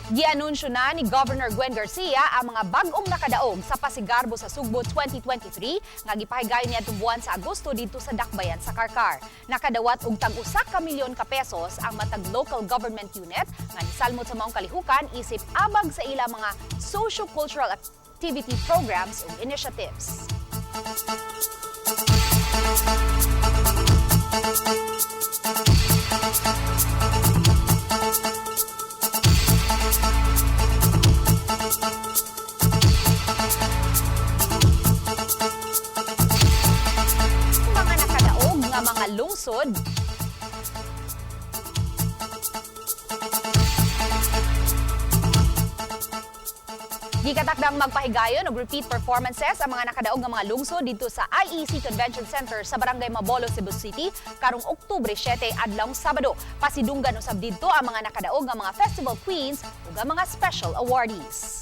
Gianunsyo na ni Governor Gwen Garcia ang mga bag-ong nakadaog sa Pasigarbo sa Sugbo 2023 nga gipahigayon niadtong buwan sa Agosto didto sa Dakbayan sa Carcar. Nakadawat og tag-usa ka milyon ka pesos ang matag local government unit nga nisalmot sa maong kalihukan isip abag sa ila mga socio-cultural activity programs ug initiatives. Mga nakadaog nga mga lungsod gikatakdang magpahigayon og repeat performances ang mga nakadaog nga mga lungsod didto sa IEC Convention Center sa Barangay Mabolo, Cebu City karong Oktubre 7, adlawng Sabado. Pasidunggan usab didto ang mga nakadaog nga mga festival queens ug ang mga special awardees.